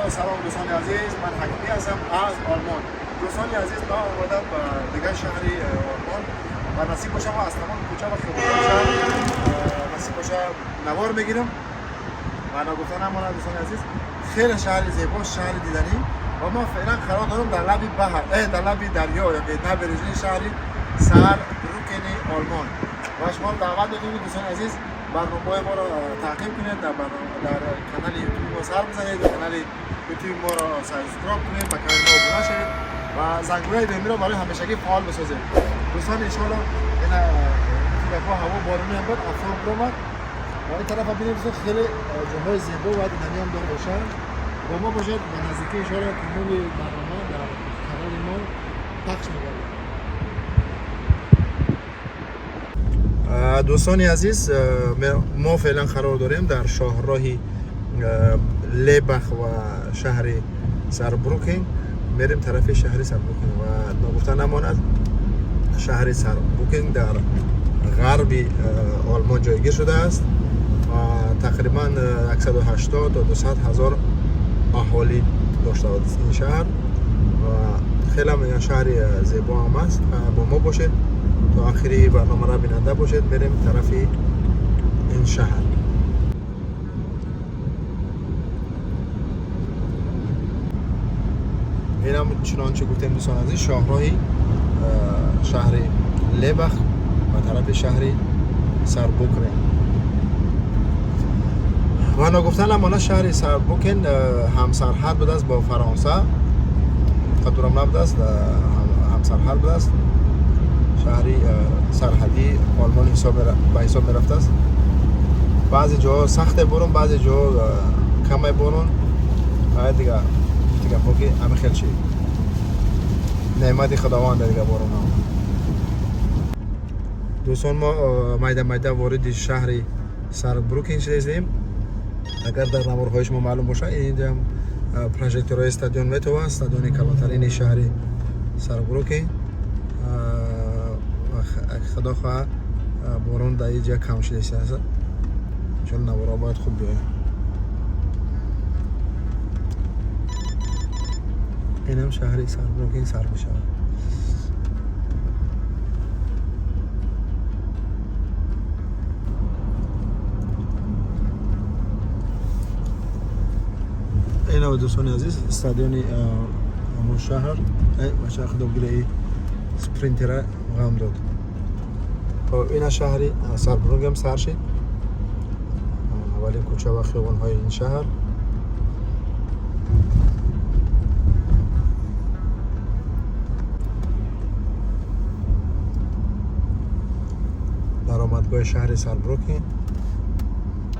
سلام دوستان عزیز، من حکیمی هستم از آلمان. دوستان عزیز، من آمدم به دیگر شهری آلمان و نصیب باشه ما از تمام کوچه و خیابان شهر نصیب باشه نوار میگیرم و نگفتن نماند دوستان عزیز، خیلی شهر زیبا، شهر دیدنی و ما فعلا قرار دارم در لب بحر، در لب دریا یا که نبرژین شهری ساربروکن آلمان و شما دعوت می‌کنیم دوستان عزیز، برنامه ما را تعقیب کنید، در کانال یوتیوب ما سر بزنید، کانال یوتیوب ما را subscribe کنید، به کانال ما ابونه شوید و زنگوله دائمی را برای همیشگی فعال بسازید. دوستان انشالله این دفعه هوا بارونی هم بود، آفتاب برآمد و این طرف ببینید دوستان، خیلی جاهای زیبا و دیدنی هم داره باشه. با ما باشد و نزدیکی انشالله تمام برنامه در کانال ما پخش می‌گردد. دوستان عزیز، ما فعلا قرار داریم در شاهراه لیبخ و شهر ساربروکن. میریم طرف شهر ساربروکن و نگفته نماند شهر ساربروکن در غرب آلمان جایگیر شده است و تقریبا 180 تا 200 هزار اهالی داشته است این شهر و خیلی هم شهر زیبا هم است. با ما باشید تا آخری برنامه را بیننده باشید. میریم طرف این شهر. این هم چنانچه گفتیم دوستان عزیز، شاهراهی شهر لیبخ و طرف شهر ساربروکن و نگفتن نمانه شهر ساربروکن هم سرحد بوده است با فرانسه، قدرم نبوده است، هم سرحد بوده است، شهری سرحدی آلمان حساب به حساب میرفته است. بعضی جاها سخت بارون، بعضی جاها کم بارون. دیگه پاکی همه خیلی چی نعمت خداوند دیگه بارون هم. دوستان ما میده میده وارد شهر ساربروکن شدیم. اگر در نوارهای شما معلوم باشه، اینجا هم پروژکتورهای استادیون میتوان، استادیون کلانترین شهر ساربروکن. خدا خواه بارون در اینجا کم شده است، چون نوارا باید خوب بیاید. اینم شهر ساربروکن سر میشود. اینم دوستان عزیز استادیون همون شهر. ای بچه خدا بگیره سپرینتر غم داد. این شهری ساربروکن هم سر شد، اولین کوچه و خیابان های این شهر. درآمدگاه شهر ساربروکن،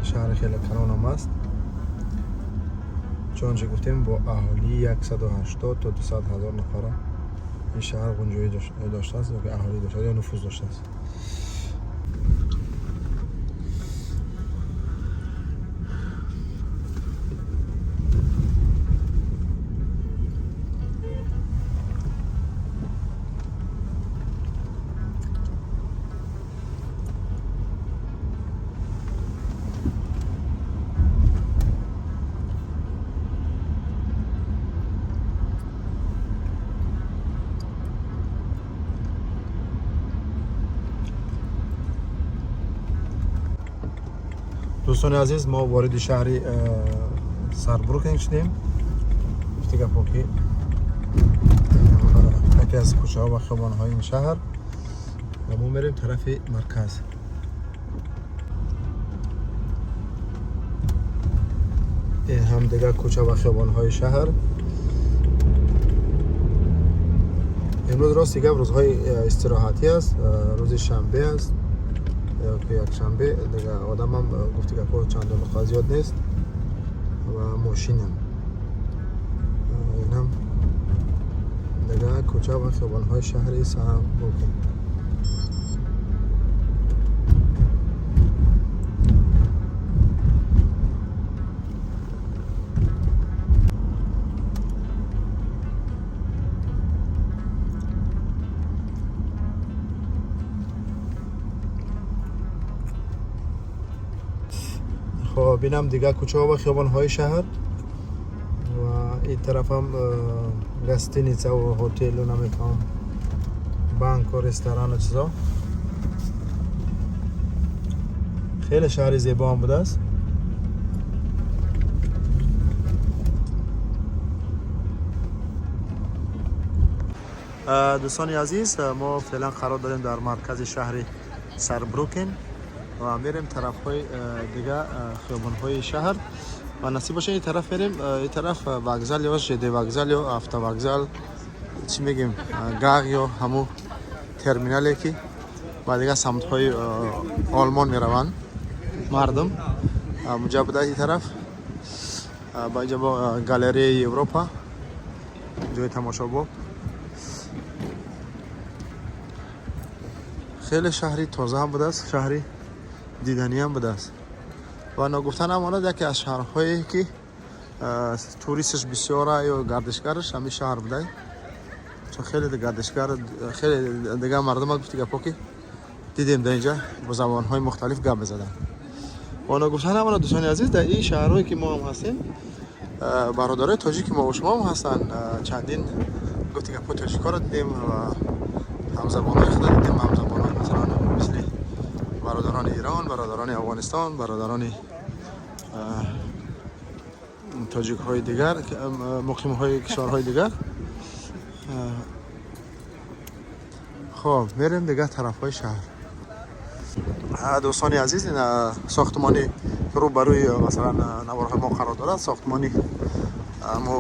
شهر خیلی کلان هم است. چون گفتیم با اهالی 180 تا 200 هزار نفر این شهر گنجایی داشته است یا اهالی داشته یا نفوذ داشته است. دوستان عزیز، ما وارد شهر ساربروکن شدیم. دیگه پاکی یکی از کوچه ها و خیابان های این شهر و ما میریم طرف مرکز. Ин ҳам дигар кӯча ва хиёбонҳои шаҳр. Имрӯз рост дигар рӯзҳои истироҳатӣ аст, рӯзи шанбе аст ё ки якшанбе. Дигар одамам гуфти гапҳо чандон зиёд нест ва мошинам. Инам дигар кӯча ва хиёбонҳои шаҳри Саарбрюкен. Хоб, инам дигар кӯчаҳо ва хиёбонҳои шаҳр ва ин тарафам гостиница ва ҳотелу намефаҳмам, банку ресторану чизо. Хеле шаҳри зебо ҳам будааст. Дӯстони азиз, мо феълан қарор дорем дар маркази шаҳри Сарбрюкен ва мерем тарафҳои дигар хиёбонҳои шаҳр ва насиб боша ин тараф мерем. Ин тараф вокзал ё ЖД вокзал ё автовокзал, чӣ мегем, гаг ё ҳамун терминале ки ба дигар самтҳои Олмон мераванд мардум, муҷа буда ин тараф. Ба инҷа бо галереяи Европа, ҷои тамошобоб. Хеле шаҳри тоза ҳам будааст, шаҳри диданиам будааст ва ногуфта намонад, яке аз шаҳрҳое ки туристаш бисёра ё гардишгараш ҳамин шаҳр будай, чун хеле гардишгар, хеле дигар мардума гуфти гапҳо ки дидем дар инҷа бо забонҳои мухталиф гап мезаданд. Ва ногуфта намонад, дӯстони азиз, дар ин шаҳрҳое ки мо ҳам ҳастем, бародарои тоҷики мо ва шумо ҳам ҳастанд. Чандин гуфти гапҳо тоҷикҳоро дидем ва ҳамзабонҳои худро дидем, ҳамзабонҳои масалан мисли бародарони Ирон, бародарони Афғонистон, бародарони тоҷикҳои дигар, муқимҳои кишварҳои дигар. Хоб, мерем дигар тарафҳои шаҳр. Дӯстони азиз, ин сохтмони рӯ ба рӯи масалан наворҳои мо қарор дорад, сохтмони мо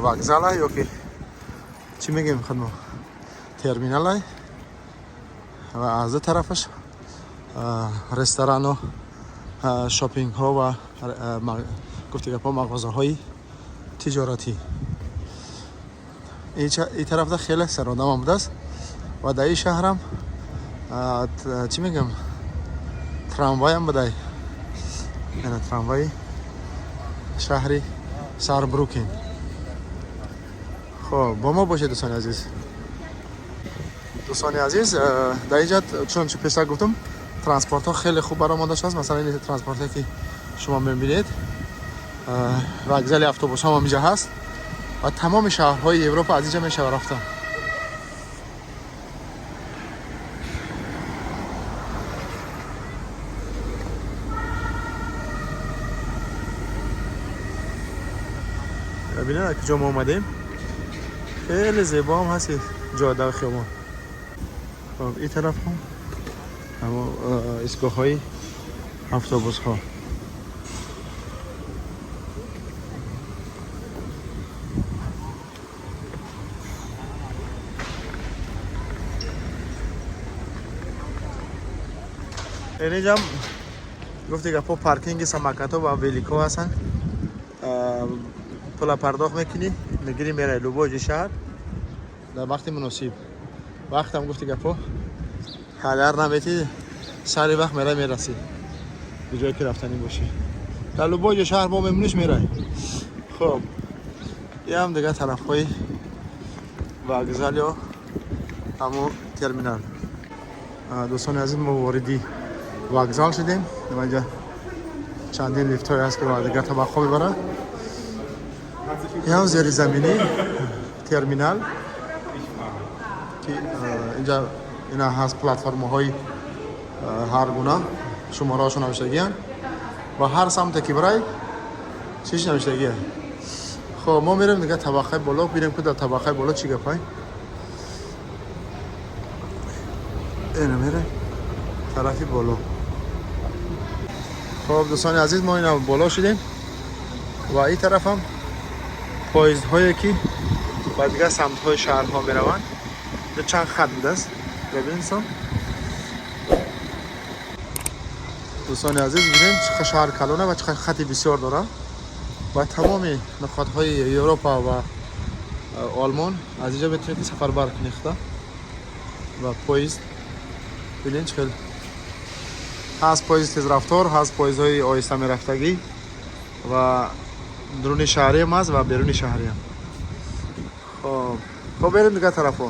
вокзала ё ки чӣ мегӯем худмо, терминала ва аз ду тарафаш ресторану шопингҳо ва гуфти гапҳо мағозаҳои тиҷоратӣ. Ин тарафда хеле сародам будааст ва дар ин шаҳрам чӣ мегӯям, трамвайам будай. Ина трамваи шаҳри Сарбрюкен. Хоб, бо мо бошед, дӯстони азиз. Дӯстони азиз, дар инҷа чунончи пештар гуфтам, транспортҳо хеле хуб баромада шудааст. Масалан, ин транспорте ки шумо мебинед, вокзали автобусҳо ҳам инҷа ҳаст ва тамоми шаҳрҳои Европа аз инҷа мешава рафта. Бибинед, аз куҷо мо омадем. Хеле зебо ҳам ҳаст ҷода ва хиёбон. Хоб, ин тараф ҳам ҳамо истгоҳҳои автобусҳо. Инҷам гуфти гапҳо паркинги самокатҳо ва великҳо ҳастанд. Пула пардохт мекунӣ, мегирӣ, мераи любой ҷои шаҳр дар вақти муносиб. Вақтам гуфти гапҳо ҳадар наметӣ, сари вақт мерай, мерасӣ ба ҷое ки рафтанӣ бошӣ. Дар любой ҷои шаҳр бо мемуниш, мерай. Хоб, иам дигар тарафҳои вокзал ё ҳамун терминал. Дӯстони азиз, мо вориди вокзал шудем. Инҷа чандин лифтҳое ҳаст ки ба дигар табақҳо мебарад. Иам зеризаминӣ терминал ки инҷа ина ҳаст платформаҳои ҳар гуна, шумораҳошон навиштагиянд ва ҳар самте ки бирай чиш навиштагия. Хоб, мо мерем дигар табақаи боло, бинем ки дар табақаи боло чӣ гапай. Ина мерем тарафи боло. Хоб, дӯстони азиз, мо ина боло шудем. Ва ин тараф ҳам поездҳое, ки ба дигар самтҳои шаҳрҳо мераванд. Инҷо чанд хат будааст, бибинед. Дӯстони азиз, бибинед, чӣ шаҳр калона ва чӣ хати бисёр дорад. Ва тамоми нуқотҳои Европа ва Олмон аз инҷо метавонед, ки сафарбар кунед худа ва поезд. Бинед, чӣ хел ҳаст: поезди тезрафтор ҳаст, поездҳои оҳиста мерафтагӣ ва дуруни шаҳриам ҳаст ва беруни шаҳриам. Хоб, хоб, берем дигар тарафҳо.